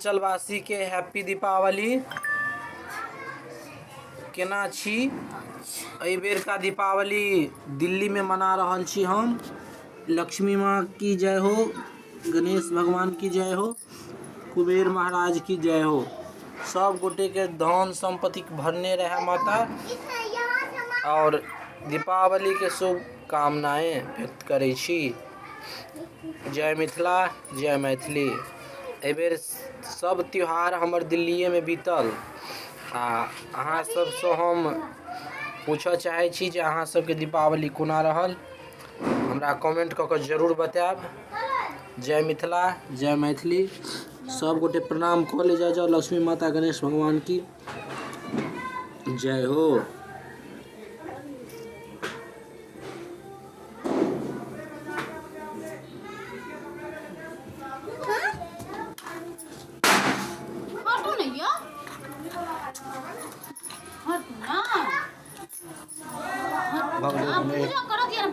मिथिलाञ्चलवासी के हैप्पी दीपावली। केना छी? एहि बेरका दीपावली दिल्लीमे मना रहल छी हम। लक्ष्मी माँ की जय हो, गणेश भगवान की जय हो, कुबेर महाराज की जय हो। सब गोटेके धन सम्पत्ति भरने रहए माता आओर दीपावलीके शुभकामनाएँ व्यक्त करै छी। जय मिथिला जय मैथिली। एहिबेर सब त्यौहार हमर दिल्लीएमे बीतल आ अहाँ सबसँ हम पूछऽ चाहै छी जे अहाँ सबके दीपावली कोना रहल। हमरा कमेंट कऽ कऽ जरूर बतायब। जय मिथिला जय मैथिली। सब गोटे प्रणाम कऽ ले जाइ जाउ। लक्ष्मी माता गणेश भगवान की जय हो। हटू ने यौ, हटू ना। भऽ गेलै। आब पूजा करत यार।